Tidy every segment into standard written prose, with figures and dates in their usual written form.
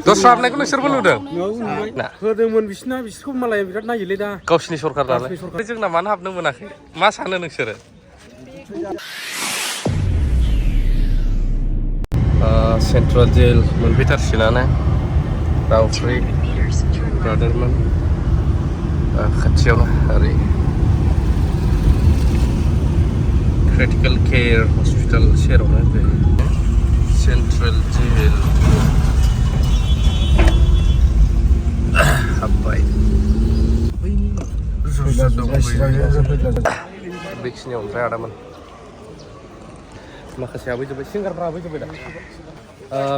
दस्रा हाबनायखौ नोंसोरबो नुदों ना होदोंमोन बिसोरखौ मालाय बिराद नायोलै दा गावसिनि सरखार नालाय जोंना मानो हाबनो मोनाखै मा सानो नोंसोरो सेन्ट्रेल जेल मोनफैथारसिनानो दाउफ्रि ब्रादारमोन खाथियावनो ओरै क्रिटिकल केयार हस्पिटाल सेरावनो जायो सेन्ट्रेल जेल हाब्बाय बेखिनियाव ओमफ्राय आदामोन माखासे हाबैजोब्बाय सिंगारफ्रा हाबैजोब्बाय दा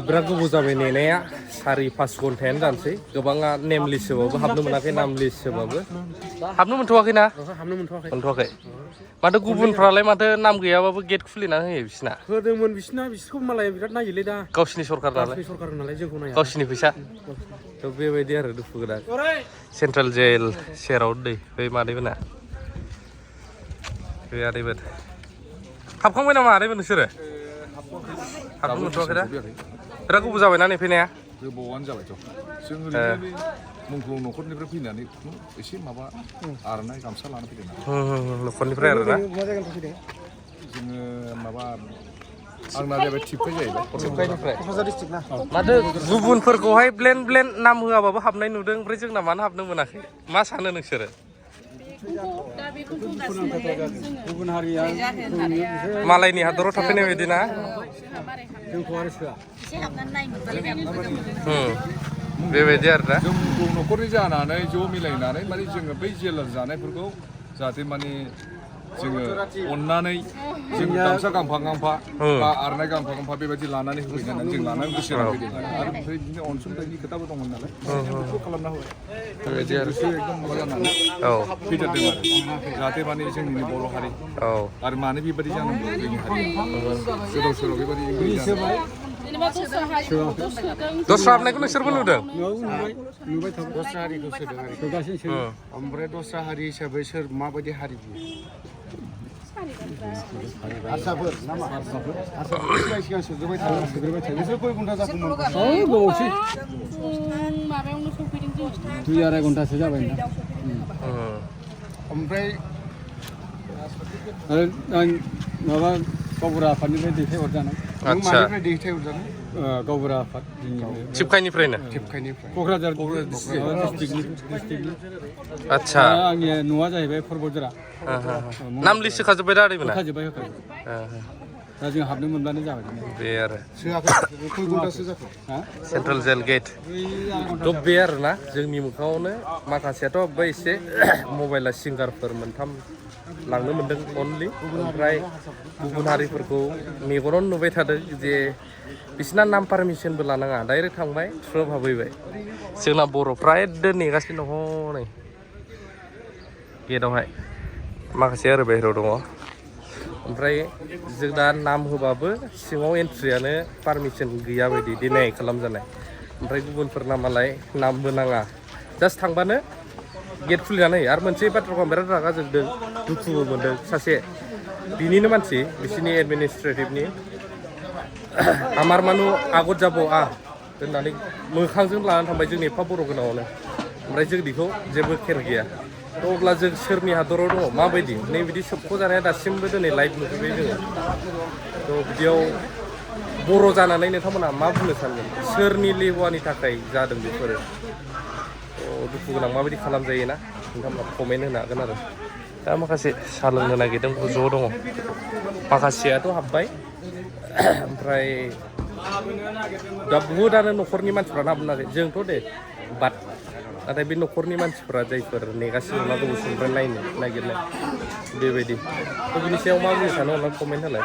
बिराद गोबाव जाबाय नेनाया 4-5 घन्टायानो जानोसै गोबाङा नेम लिस्टबाबो हाबनो मोनाखै नाम लिस्टबाबो हाबनो मोनथ'वाखै ना हाबनो मोनथ'वाखै माथो गुबुनफ्रालाय माथो नाम गैयाबाबो गेट खुलिना होयो बिसिना होदोंमोन बिसोरखौ मालाय बिराद नायोलै दा गावसिनि सरखार नालाय जोंखौ नाया गावसिनि फैसा थ' बेबायदि आरो दुखु गोनां सेन्ट्रेल जेल सेराव दै बे मादैमोना बे आदैमोन हाबखांबाय नामा आदैमोन नोंसोरो हाबनो मोनथ'वाखै दा बिराद गोबाव जाबायना नेफैनाया गोबावानो जाबायथ' जों ओरैनो मुंखौ न'खरनिफ्राय फैनानै एसे माबा आर'नाइ गामसा लाना फैदों न'खरनिफ्राय आरोना जोङो माबा आंना जाबाय टिपकाइ टिपकाइनिफ्राय माथो गुबुनफोरखौहाय ब्लेन नाम होआबाबो हाबनाय नुदों ओमफ्राय जोंना मानो हाबनो मोनाखै मा सानो नोंसोरो गुबुन हारिया मालायनि हादराव थाफैनाय बायदि ना बेबायदि आरो ना जोंखौ न'खरनि जानानै ज' मिलायनानै माने जोङो बै जेलार जानायफोरखौ जाहाथे माने जोङो अननानै जों गामसा गांफा बा आर'नाइ गांफा बेबायदि लानानै होफैदों होननानै जों लानानै गोसो होफैदों आरो ओमफ्राय बिदिनो अनसुंथाइनि खोथाबो दंमोन नालाय बेखौ खालामना होबाय बेबायदि आरो एकदम माबा जानानै फैथारदों आरो जाहाथे माने जोंनि बर' हारि आरो मानो बेबायदि जानांगौ जोंनि हारि गोदाव सोराव बेबायदि दस्रा हाबनायखौ नोंसोरबो नुदों दस्रा हारिखौ सोदों ओमफ्राय दस्रा हारि हिसाबै सोर माबायदि हारि हारसाफोर नामा सिगां सोग्रोबाय थायो नोंसोर खय घन्टा जाखोमोन गोबावसै माबायावनो सफैदों 2-2.5 घन्टासो जाबाय ओमफ्राय माबा गावबुरा आफादनिफ्राय दैथायहरजानाय मानिफ्राय दैथायहरजानाय गावबुरा आफाद टिपकाइनिफ्रायनो क'क्राझार डिस्ट्रिक्टनि आदसा आंनि न'आ जाहैबाय परबतजरा नाम लिस्ट होखाजोब्बाय दा आदैमोना होखाजोब्बाय दा जों हाबनो मोनब्लानो जाबाय बे आरो खय घन्टासो जाखो सेन्ट्रेल जेल गेट थ' बे आरोना जोंनि मोखाङावनो माखासेयाथ' बै एसे मबाइला सिंगारफोर 3 लांनो मोन्दों अनलि ओमफ्राय गुबुन हारिफोरखौ मेगनावनो नुबाय थादों जे बिसिना नाम पारमिसनबो लानाङा डाइरेक्ट थांबाय थ्रोब हाबहैबाय जोंना बर'फ्रा एकदम नेगासिनो दङ नै गेटआवहाय माखासे आरो बाहेरायाव दङ ओमफ्राय जों दा नाम होबाबो सिङाव एन्ट्रियानो पारमिसन गैया बायदि डिनाय खालामजानाय ओमफ्राय गुबुनफोरना मालाय नामबो नाङा जास्ट थांबानो गेट खुलिनानै होयो आरो मोनसे बाथ्राखौ आं बिराद रागा जोंदों दुखुबो मोन्दों सासे बिनिनो मानसि बिसोरनि एडमिनिस्ट्रेटिभनि आमार मानु आगत जाब' होननानै मोखांजों लानानै थांबाय जोंनि एफा बर' गोनाङावनो ओमफ्राय जों बेखौ जेबो खेर गैया थ' अब्ला जों सोरनि हादराव दङ माबायदि नै बिदि सोबख'जानाया दासिमबो दिनै लाइभ नुफैबाय जोङो थ' बिदियाव बर' जानानै नोंथांमोनहा मा बुंनो सानगोन सोरनि लेवानि थाखाय जादों बेफोरो दुखु गोनां माबायदि खालामजायोना नोंथांमोना कमेन्ट होनो हागोन आरो दा माखासे साहा लोंनो नागिरदों ज' दङ माखासेयाथ' हाबबाय ओमफ्राय दा बुहुदआनो न'खरनि मानसिफ्रानो हाबनो नागिरदों जोंथ' दे बाद नाथाय बे न'खरनि मानसिफ्रा जायफोर नेगासिनो दं गोबाव समनिफ्राय नायनो नागिरनाय बेबायदि थ' बिनि सायाव मा बुंनो सानो अननानै कमेन्ट होलाय